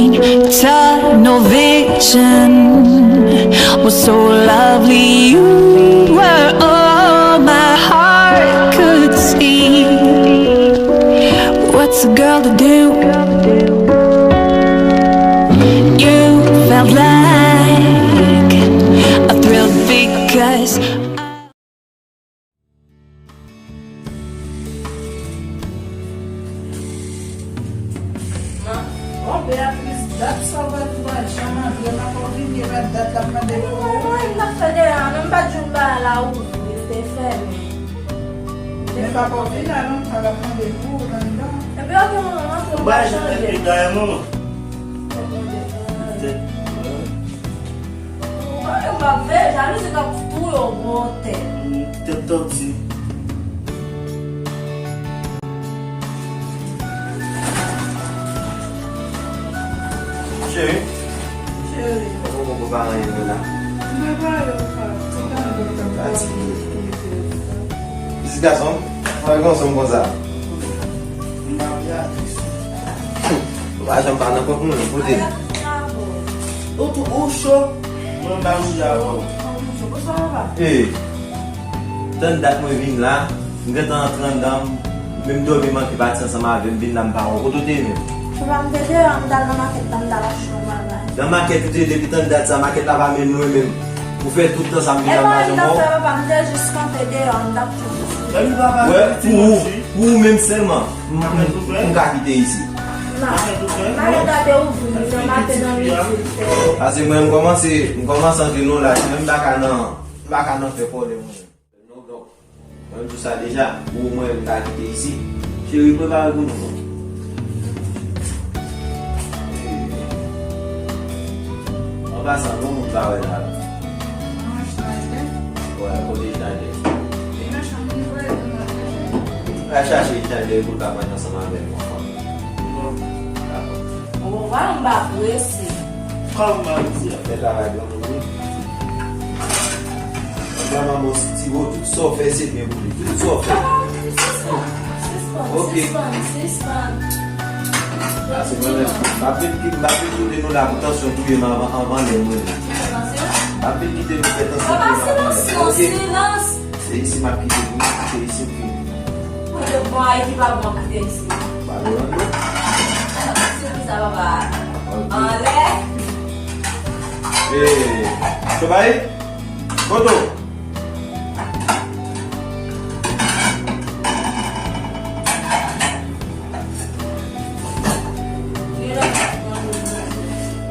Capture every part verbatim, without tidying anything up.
Tunnel vision was so lovely. You were all my heart could see. What's a girl to do? You felt like a thrill because I... Man, oh, Beatrice, dat sa w pa t janm antre, m pa konn vini, e pa dat l ap mande pou ou. Mwen, m t ap fè deyò a, non, m pa t jwenn bagay la ouvri, li te fèmen. Men pa konn vini la, non, m pa t ap mande pou ou anndan. Epi, ok, manman, m antre, m pa chanje. Mwen, m ap veye, jalouzi k ap touye w gwo tèt. Tèt tòti. Cheri. Cheri. Ou poko pale anyen vre la. M pa pale, papa. Ti gason, pa konsa konsa. M pa pale. Ou pa janm pa nan kont mwen, kote l? Ou tou, ou cho. Mwen m pa mouye avè w. E, tann dat mwen vin la, m gentan antre anndan, m menm dòmi manke pati ansanm avè m, vin la m pa wè w. Kote w te ye menm? Papa, m te deyò, m t al nan makèt la, m t al achte yon bagay. Nan makèt ou te ye depi tann dat sa, makèt la pa menm lwen menm. Ou fè tout tan sa m vin la m pa janm wè w. E pa anyen m t ap fè, papa, m te jis kanpe deyò, m t ap tann. Wè, pou ou, pou ou menm sèlman, m, m, m ka kite isi. Non. Malè ta te ouvri nan maten nan midi. Paske mwen, m kòmanse, m kòmanse antre nan laj, mwen m pa ka nan, m pa ka nan fè kòlè mwen. Non, donk, mwen m di w sa deja, pou ou mwen m ka kite isi. Cheri, prepare pou nou, non. An pasan, bon moun pa wè la. Wè, kote Schneider? Al chache Schneider pou l ka manje ansanm avè nou anfan. Dakò. Bon, vwa m pa prese. Kòman m di a? Fè travay granmoun wi. Granmoun, ti wo, tout sa w fè se byen pou li. Tout sa w fè. Papa, sispann, sispann, sispann, sispann. Pase mwen menm. M ap vin ki, m ap vin kote nou la pou tansyon touye m anvan, anvan lè mwen. M ap vin kite nou fè tansyon touye m anvan lè mwen. Papa, silans, silans, silans. Se isi m ap kite pou nou, se isi m fini. Mwen te bon a ekipa bon kite isi. Pa nou rann nou. Se ki sa papa. Anlè. E, Chobay? Koto?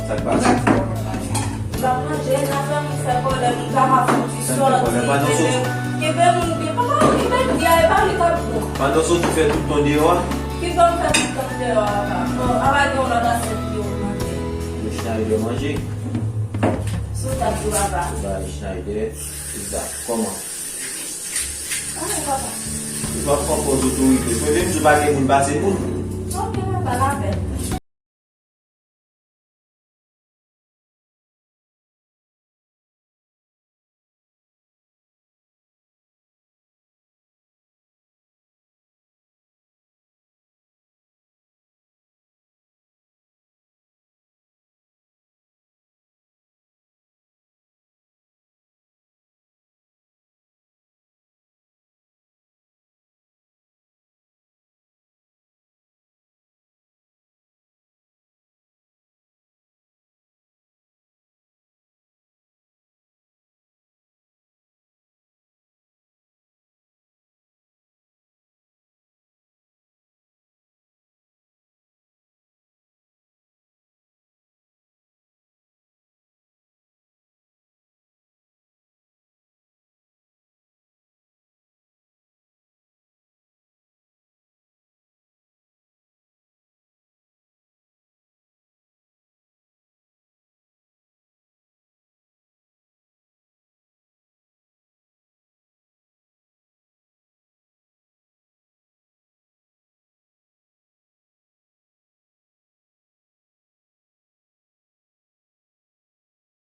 Sa k pase? Li pa manje, nan fanmi fè pwoblèm, li pa ka fè yon ti sòti, kenbe, kenbe moun byen. Papa, li menm di a, e pa li k ap bon. Pandan w soti fè tout tan deyò a? Ki tan m fè tout tan deyò a, papa? Bon, apa gen yon lòt asyèt ki ogmante. Yo Schneider manje. Sou tab yo, papa. Bay Schneider. Tout sa. Kòman? Anyen, papa. Ou p ap pran pòz otorite. Mwen menm, di w pa gen moun pase moun. Ok, papa, lapè.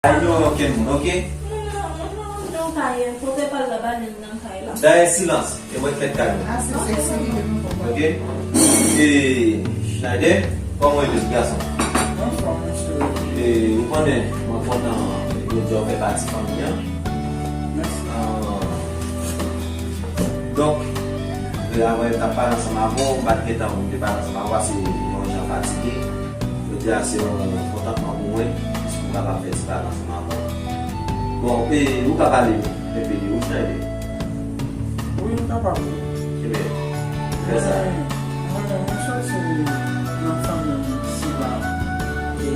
Ay, nou okenn moun, ok? Mwen, mwen, mwen, mwen, kote pal la, ba li nan kay la. Dayè, silans, e mwen k mèt kay mwen. Ok? E, Schneider, kòman w ye, ti gason? E, ou konnen, mwen kontan jodi a w fè pati fanmi an. Mèsi. Ah, donk, e, avan m t ap pale ansanm avè w, m pa t gen tan pou m te pale ansanm avè w, paske yon jan fatige. Jodi a se yon kontantman pou mwen, piske m kapab fè ti pale ansanm avè w. Bon, e, ou ka pale enpe de ou, Schneider? Wi, m kapab, wi. Ebyen, fè sa. Mwen, mwen, mwen soti nan fanmi sila. E,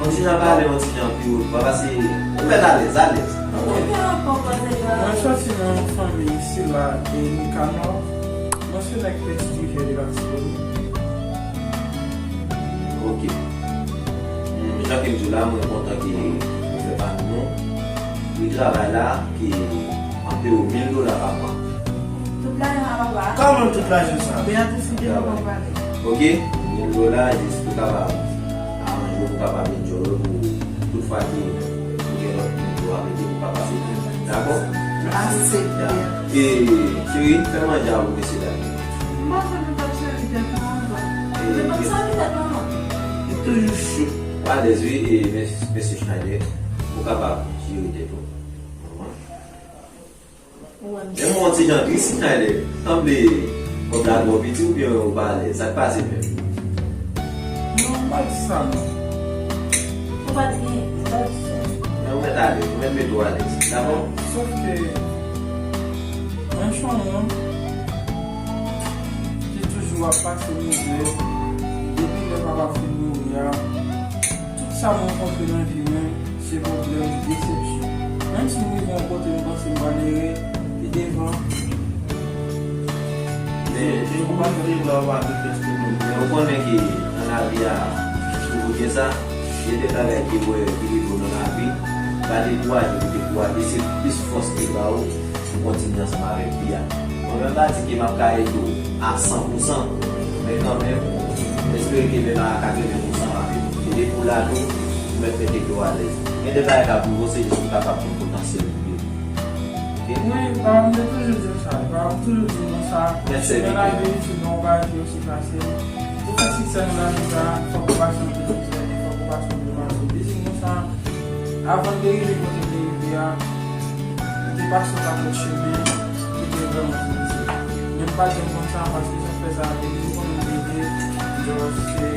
yon ti jan pale, yon ti jan pi wo, pa pase, ou mèt alèz, alèz. Mwen soti nan fanmi sila e Nikanò. Mwen se nèg Peti Rivyè de Latibonit. Ok. Hmm, jan ke m di w la, mwen kontan ke ou fè pami nou. Pri travay la, ki anpe ou mil dola pa mwa. Tout lajan a papa. Kòman tout lajan sa? Beatrice ki te pou pale. Ok, mil dola, jis pou kapab aranje w, pou kapab enjoy w, pou tout fwa ke ou gen lòt moun pou ap ede, pou kapab ede. Dakò? Aksepte. Ya. E, cheri, fè manje a pou mesye dam yo. M pa fè nou tap sèvi tèt nou ankò. E, nou p ap sèvi tèt nou ankò. Li toujou cho. Alèz, wi, e, mes-, mesye Schneider, ou kapab jere tèt ou. Menm yon ti jan tris, Schneider. Sanble kòb la twò piti oubyen ou pa alèz? Sa k pase menm? Non, m pa di sa, non. Ou pa di, m pa di sa. Men ou mèt alèz, ou mèt mete w alèz. Dakò? Sòf ke mwen se yon moun ki toujou ap pase mizè depi lè papa m fin mouri a. Tout sa m rankontre nan vi mwen, se pwoblèm, desepsyon. Menm si m rive yon kote m panse m pral ere, pi devan, men, men ou pa vle la, ou pa vle fè eksperyans. Men ou konnen ke nan lavi a, toujou gen sa, gen de bagay ke ou wè ki rive w nan lavi, pa dekouraje, ou dekouraje, se plis fòs li ba ou pou kontinye ansanm avèk vi a. Mwen menm pa di ke m ap ka ede w a san pou san, men kanmenm, m espere ke menm a katreven pou san m ap ede w. E depi w la tou, ou mèt mete kè w alèz. Gen de bagay k ap rive w, se jis pou w kapab konn potansyèl ou ye. Ok? Wi, papa m te toujou di m sa. Papa m toujou di nou sa. Mèt sèvi kè. Nan lavi, si nou pa di osi fasil. Pou fè siksè nan lavi sa, fòk ou pase anpil mizè, fòk ou pase anpil maladi. Li di nou sa. Avan m te rive kote m te rive a, m te pase yon pakèt chemen ki te vrèman difisil. Men m pa t janm konn sa, paske sa k fè sa, depi m konnen m te vle, just se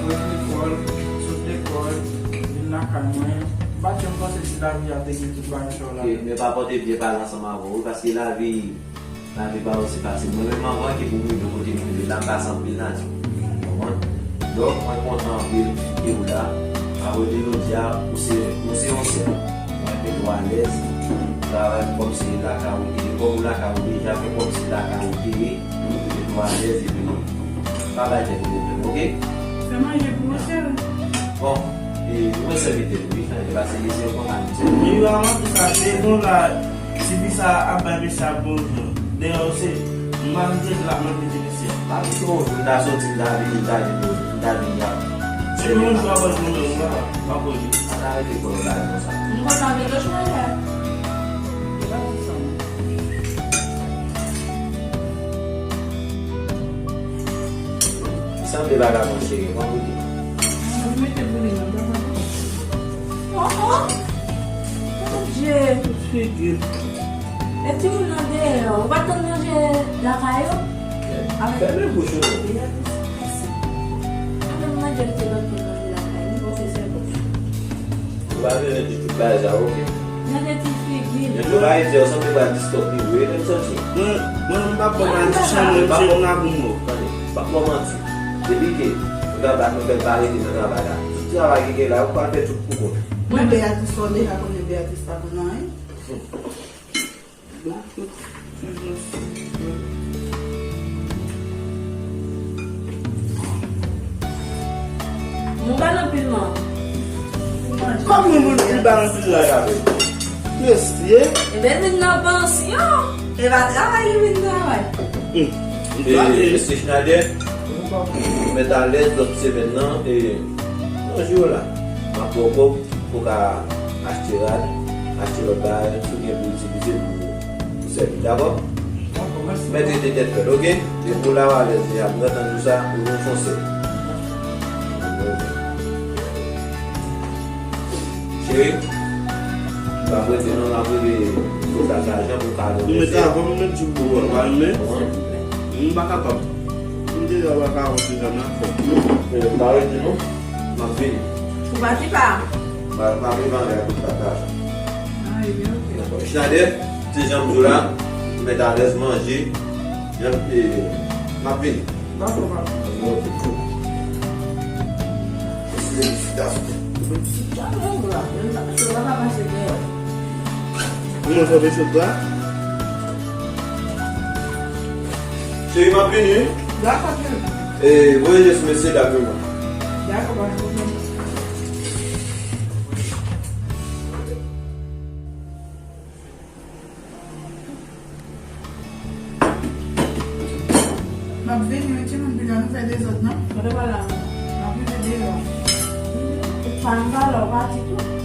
ret lekòl, sot lekòl, vin lakay mwen. M pa t janm panse si lavi a te gen tout bagay sa yo ladan. Ok, men pa pote byen pale ansanm avè w, wi, paske lavi Lavi pa osi fasil. Mwen menm anvan ke pou m rive kote m rive la, m pase anpil nan di. Konprann? Donk, mwen kontan anpil ke ou la. Apre de jodi a, ou se, ou se yon sè. Mwen mete w alèz. Travay kòmsi lakay ou te ye. Kòm ou lakay ou deja, fè kòmsi lakay ou te ye. Mete w alèz epi pa bay tèt ou pwoblèm, ok? Fè manje pou mwen, cheri. Bon, e, mwen sèvitè ou, wi, e pa se mesye yo konn al di. Li vrèman pou sa, se bon la. Tifi sa ap bay mesye a bonjou. Dayè, se m pa vin te di l ap mande ti mesye a. Pa vin di bonjou, m ta soti, m ta vini, m ta vin, m ta vin la. Se bonjou a bòz mwen menm, m pa, m pa poli. Pa ta rete kò w la konsa. M kontan de lòt manyè. E pa di sa, non. Sanble vagabon cheri, mwen pou li. Mwen mete pou li nan dòmi. Oh, oh! Mon Dieu! Tout figi. E timoun nan deyò, ou pa t konn manje lakay ou? Avèk fèmen bouch ou non. Mèsi. Avèk manje ki te konn manje lakay li, bon, se sèl bon. Ou pa bezwen di tout bagay sa, ok? Gade ti figi l. Yon jou Ayiti, ou sanble pral distòp li vre, lè m sòti. Mwen, mwen, m pa pran madichon, mwen, m pa pran madichon. Tande, m pa pran manti. Depi ke nou travay, nou fè l pa rete nan travay la. Tout travay ki gen la, ou pral fè tout pou kont ou. Mwen, Beatrice, ou deja konnen Beatrice pa konn anyen. Bon, tout, tout, tout. Nou pa nan pil non. Kòm moun moun li pa nan pil la, gade. Mesye. Ebyen, vin nan pansyon. E pa travay, li vin travay. Hmm. E, mesye Schneider, ou mèt alèz lòt semèn nan, e, nan jou la. M ap pran kòb. Pou ka achte rad, achte lòt bagay, si w gen pou itilize pou, pou sèvi, dakò? Mèt rete tèt frèt, ok? Depi w la w alèz deja, m gentan di w sa, ou yon fonsè. Mèsi. M pa prese non, m ap rele pou sa lajan pou kado. Ou mete avan m, menm ti pou wè, pa renmen. M pa kapab. M deja wè kawòt deja nan kò. E, pa rete non, m ap vini. Ou pati pa? Pa, pa vin mande a tout pata. Ah, ebyen, ok. Dakò. Chandè, se jan m di w la, m mèt alèz manje, jan, e, m ap vini. Dakò, papa. Ok. Mèsi, felisitasyon. Mwen sa mete la. Cheri, m ap vini, wi. Dakò, cheri. E, voye je sou mesye dam yo. Dakò, pa gen pwoblèm. M ap vini, wi, timoun, piga nou fè dezòd, non? Kote w al la? M ap rive deyò. Ou pa m pa la, ou pati tou.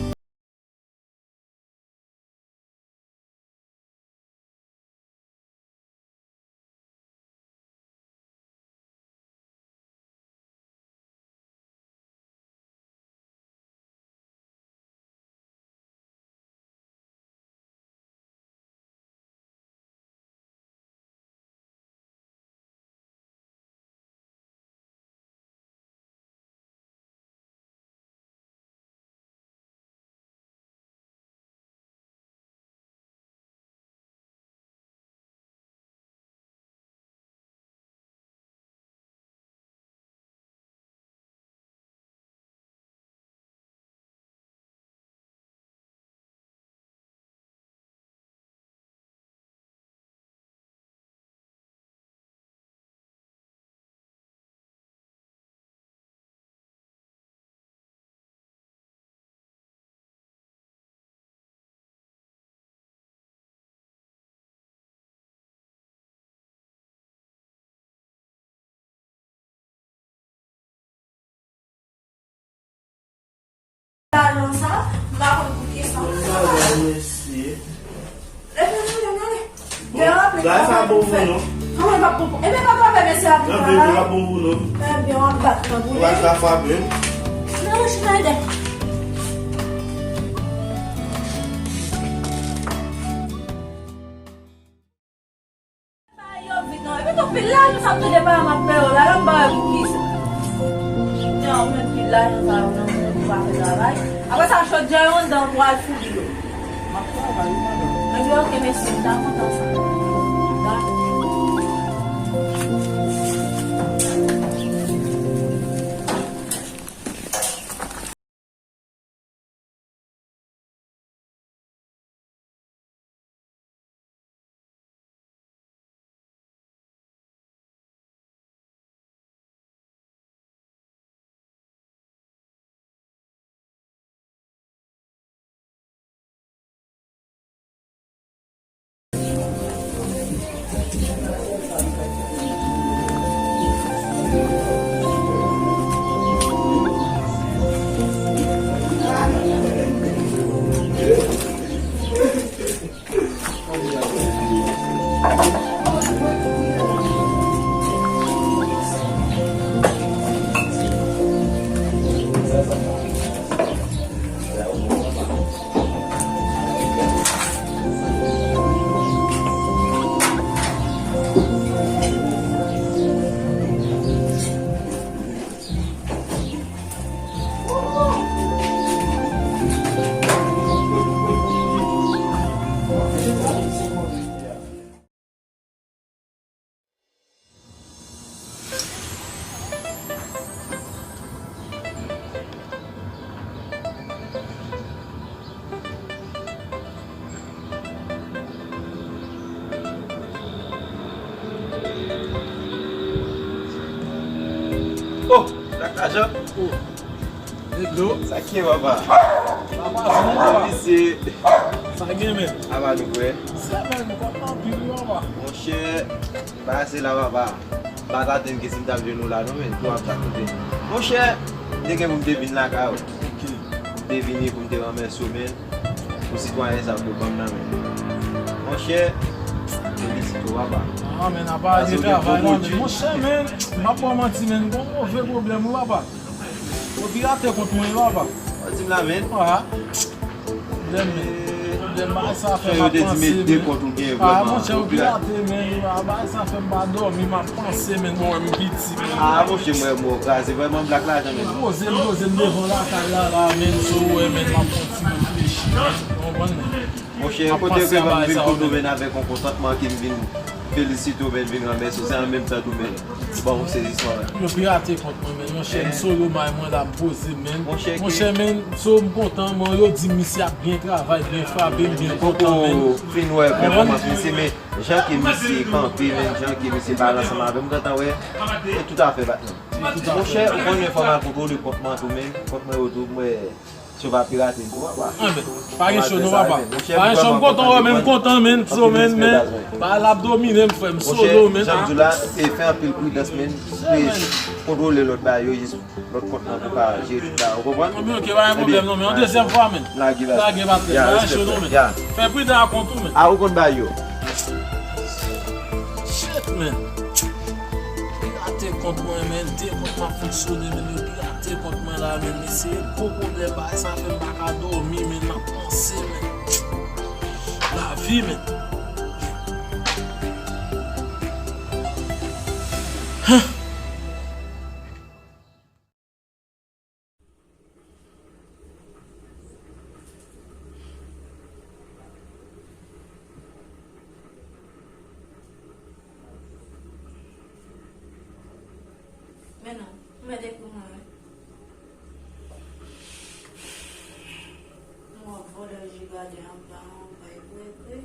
Lajan sa, m pa konn pou kisa. Lajan, mesye. Leve, leve, leve. Gen anpil travay pou fè. Travay pa bon pou, ebyen, pa travay, mesye ap travay. Ebyen, w ap bat nan boule. Ou pa ka frape. Non, Schneider. Bay yo vit non. Epi tou pil lajan sa m tande pa m ap pè yo la, lè m ba yo pou kisa? Jan ou met pil lajan sa yo nan moun pou pa fè travay. Apre sa, chodyè yo anndan pou al foubi yo. M ap travay, wi, madanm. Ebyen, ok, mesye, m ta kontan sa. Dakò. Oh, Dak Lajan. Oh. Negro. Sa k ye, papa? Papa, sa va? Misye. Sa gen, men? Apa nou kwè? Sa, men, nou kontan anpil, wi, papa. Monchè, pa se la, papa. M pa t atann ke si m t ap jwenn ou la non, men, pou m ap sa kote. Monchè, m te gen pou m te vin lakay ou. Ok. M te vini pou m te ranmèsye w, men, pou sitwayen sa w te ban m nan, men. Monchè, felisite w, papa. Ah, men, apa travay la, men. Monchè, men, m pa pran manti, men, m gon move pwoblèm, wi, papa. Ou pirate kont mwen, wi, papa. Ou di m la, men. Ah. Pwoblèm, men. Pwoblèm, bagay sa fè m ap panse, men. Yo te di met de kont ou gen vrèman. Ah, monchè, yo pirate, men. Ah, bagay sa fè m pa dòmi, m ap panse, men. Bon, m piti, men. Ah, monchè, mwen, mwen kraze vrèman blak lajan, men. M poze, m poze m devan lakay la, la, men, so, wè, men, m ap fè yon ti reflechi, men. Ou konprann, men? Monchè, kote ke m vin kote w, men, avèk yon kontantman ke m vin felisite w, men, vin ranmèsye w, se an menm tan tou, men, ban w sezisman la. Yo pirate kont mwen, men, monchè, m solo may mwen la, m poze, men. Monchè, men, so m kontan, mwen, yo di misye ap byen travay, byen frape, m byen kontan, men. Poko fin wè pèfòmans misye, men jan ke misye kanpe, men jan ke misye pale ansanm avè m, m gentan wè, se tout afè bat nan. Monchè, ou konnen fò m al kontwole kont mwen tou, men, kont mwen yo tou, mwen, si yo pa pirate m tou, papa. Anben, pa gen cho non, papa. Pa gen cho, m kontan wè, men m kontan, men, so, men, men, pa l ap domine m, frè m, solo, men. Jan m di w la, e fè anpil pridans, men, e kontwole lòt bagay yo, jis lòt kont lan pou ka jere tout bagay, ou konprann? Anben, ok, pa gen pwoblèm non, men yon dezyèm fwa, men. Lage bagay, lage batèl, pa gen cho non, men. Fè pridan ak kont ou, men. A, ou konn bagay yo. Shit, men. Pirate kont mwen, men. De kont m ap fonksyone, men. Yo pirate kont mwen la, men. Men se gwo pwoblèm, bagay sa fè m pa ka dòmi, men. M ap panse, men. Lavi, men. Huh. Men non, ou mèt ekri mwen, wi. Mwen vòlè, je gade anba, anba, ekri, ekri.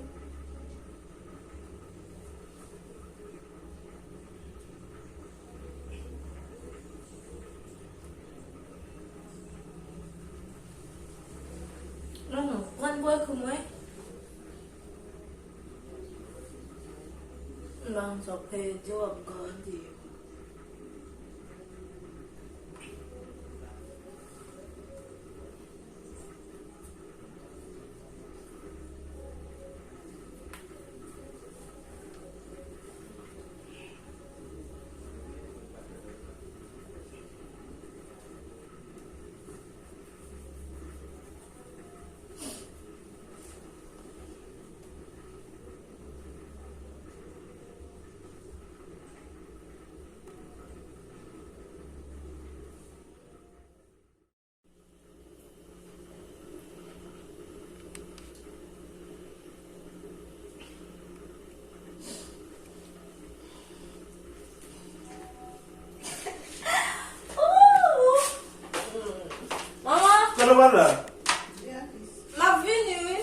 Non, non, pran bwè pou mwen. M pa konn sa w pèdi, w ap gade. Manman! Kote w pral la? M ap vini, wi.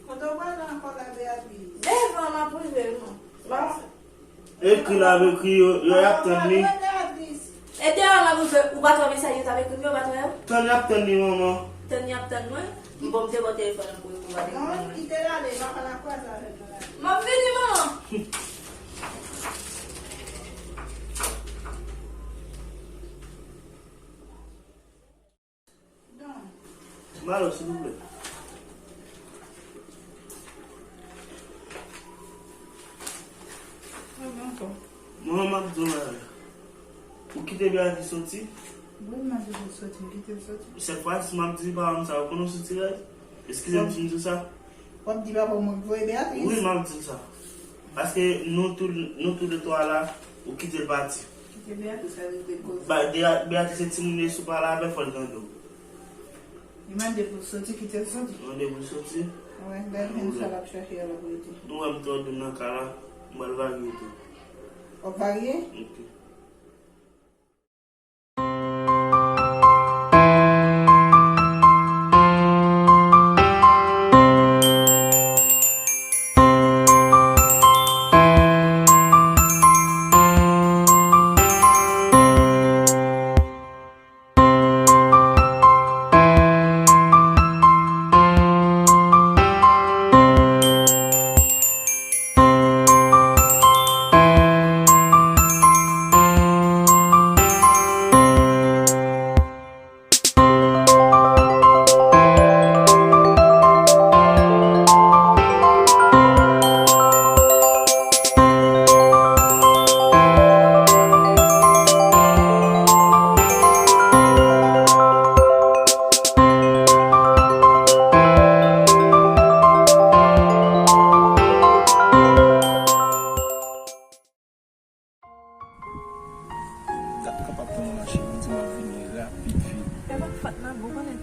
Kote w pral la ankò la, Beatrice? Devan, m ap rive, manman. Ekri la, ekri yo, yo, y ap tann li. E deyò m ap ouvè, ou pa t wè mesaj yo t ap ekri m yo, ou pa t wè yo? Tann, y ap tann li, manman. Tann, y ap tann mwen? Bon, m te ba w telefòn nan pou yo, pou w pa t ekri mwen. Non, kite l ale, m ap al kwaze avè l nan lari. M ap vini, manman. Malo, silvouplè. Mwen, m ap di w bagay. Ou kite Beatrice soti? Wi, m ap di l soti, m kite l soti. Sèl fwa, si m ap di pawòl sa, ou konnen w sou tiraj? Eskize m si m di w sa. W ap di papa w mwen k voye Beatrice? Wi, m ap di l sa. Paske nou tou, nou tou de twa la, ou kite l pati. Kite Beatrice al regle koze. Ba, Bea-, Beatrice se timoun li ye, si w pale avè l, fò l tande w. Li mande pou l soti, kite l soti. Mande pou l soti? Wi, gade menm sa l ap chache a, l ap rete. Nou wè m twò doum nan kay la, m pral varye tou. W ap varye? Ok.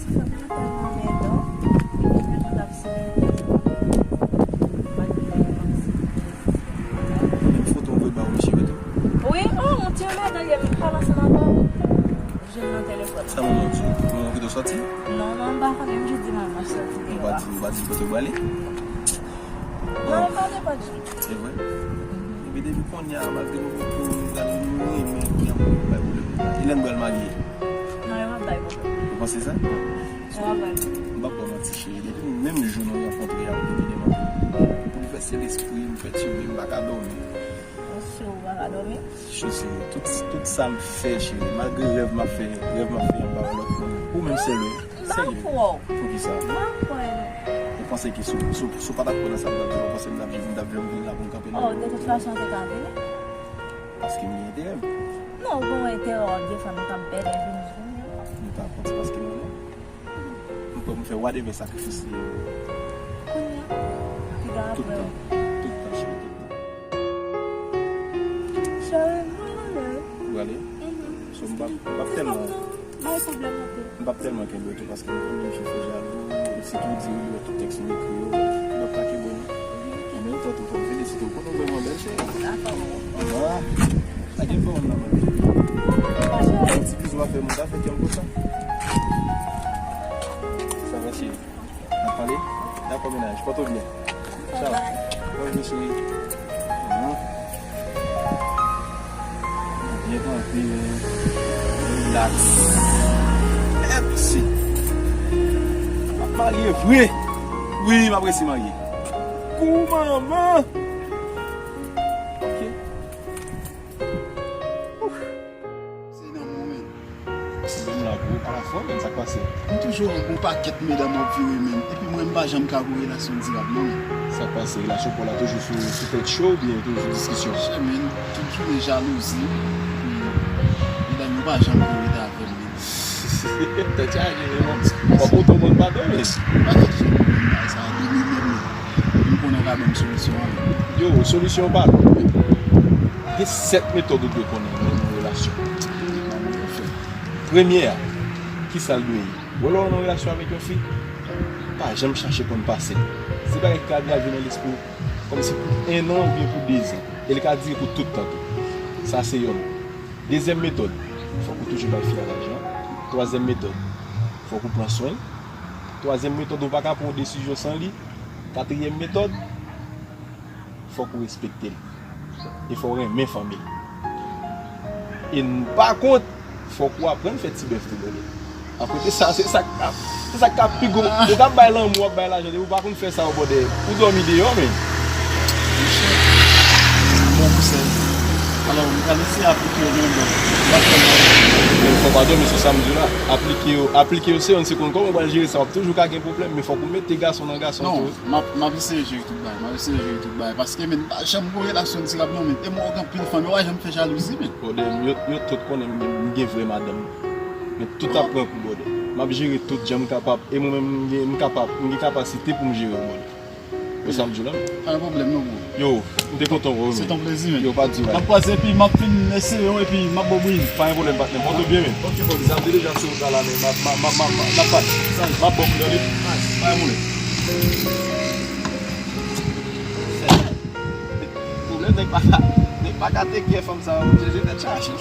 Ti fanm nan tèlman mèdan, li tèlman t ap sibilize m. Mwen di, mwen sibilize. Menm foto m voye ba ou, misye tou. Wi, oh, yon ti mèdan, li menm pale ansanm avè w. Jwenn nan telefòn. Sa manman w di w? Manman w kite w sòti? Non, non, m pa konnen, m jis di manman m sòti deyò a. Ou pa di, ou pa di kote w prale? Non, m pa gen pòt. Se vre? Epi depi kounye a, malgre nou poko, nou renmen, nou renmen, nou renmen, bay pwoblèm. E lè n pral marye? Non, yo p ap bay pwoblèm. Ou panse sa? Yo p ap bay pwoblèm. M p ap ba w manti, cheri. Depi menm jou nou rankontre a, ou te demande pou m vèse lespri, m pètibe, m pa ka dòmi. Mwen si w pa ka dòmi. Cheri, tout, tout sa m fè, cheri, malgre rèv m ap fè, rèv m ap fè anba yon lòt moun, ou menm sèl ou. M pa kwè w. Poukisa? M pa kwè non. Ou panse ke si, si, si w pa ta kwè nan sa m t ap di w, ou panse m t ap viv, m t ap viv, m vin la pou m kanpe nan... Oh, de tout fason, w te ka vini. Paske m gen enterè m. Non, ou gen enterè w ap defann, ou t ap bèl envini kounye a. Nou ta konn se paske m renmen w. M prè pou m fè whatever sakrifis li ye. Kounye a, piga apre. Tout tan, tout tan, cheri, tout tan. Cheri, mwen ale. Ou ale? Mhm. So, m p ap, m p ap tèlman... Bay pwoblèm anpil. M p ap tèlman kenbe w tou paske m konnen misye fè jalou, sitou w di li wè tout tèks m ekri yo, m p ap ka kenbe w non. Men ou tante w fò m felisite w, konnen w vrèman bèl, cheri. Dakò. Ah, pa gen fè moun nan mwen. Ti bizou a fè moun ta fè kè m kontan. Sa va, cheri? N ap pale? Dakò, mennaj. Pòte w byen. Tchaw. Bòn jou, cheri. Ahan. Byen kanpe, men. Relax. Mèsi. M ap marye vre. Wi, m ap resi marye. Kou manman. Ok. Ouf. Se nan mwen menm. Menm la, bro, pa anfòm, men sa k pase? M toujou wè yon pakèt medam w ap vire menm. Epi mwen, m pa janm ka gen relasyon dirab non, men. Sa k pase? Relasyon pa w la toujou sou, sou tèt cho oubyen toujou sou diskisyon? Chè, men, tout jounen jalouzi. Epi medam yo pa janm vle rete avè m, men. Tèt chaje, men. W ap pote yon moun pa dòmi. Pa chaje, men, sa dòmi menm. M konnen w ka ban m solisyon an. Yo, solisyon pa lòt, men gen sèt metòd ou dwe konnen nan yon relasyon. Premye a, kisa l dwe ye? Wè lè w nan relasyon avèk yon fi, pa janm chache konn pase l. Se bagay ki ka vin nan lespri w kòmsi pou en an oubyen pou dezan. E li ka dire pou tout tan tou. Sa se yonn. Dezyèm metòd, fòk ou toujou bay fi a lajan. Twazyèm metòd, fòk ou pran swen l. Twazyèm metòd, ou pa ka pran yon desizyon san li. Katriyèm metòd, fòk ou respekte l. E fò w renmen fanmi l. E n-, pa kont, fòk ou aprann fè ti bèf tou, brother. Akote sa, se sa k ap, se sa k ap pi gwo. Ou k ap bay lanmou, w ap bay lajan, depi w pa konn fè sa yo, brother, ou dòmi deyò, men. Monchè, bon konsèy. Alò, m pral eseye aplike yo nan yon bò. M ap fè l. Men fò w pa dòmi sou sa m di w la. Aplike yo, aplike yo se yonn, se konn kòman w pral jere sa, w ap toujou ka gen pwoblèm, men fòk ou mete gason nan gason tou. Non, m ap, m ap eseye jere tout bagay, m ap eseye jere tout bagay. Paske, men, m pa janm gen relasyon dirab non, men. E m wè w gen anpil fanm, yo pa janm fè jalouzi, men. Brother, yo, yo tout konnen m gen, m gen vrè madanm. Men tout ap pran kou, brother. M ap jere tout jan m kapab. E mwen menm, m gen, m kapab, m gen kapasite pou m jere w, brother. Wè sa m di w la? Pa gen pwoblèm non, bro. Yo, m te kontan wè w, men. Se ton plezi, men. Yo, pa di w. M ap kwaze epi m ap fin eseye w epi m ap ba w bri. Pa gen pwoblèm, patnè. Pòte w byen, men. Ok, bro. Sa m te deja sou wout la, la, men m ap, m ap, m ap, m ap, m ap pati. M ap ba w koulè li. Pa gen pwoblèm. Pwoblèm, nèg pa ka, nèg pa ka teke fanm sa, Bondye, je tèt chaje.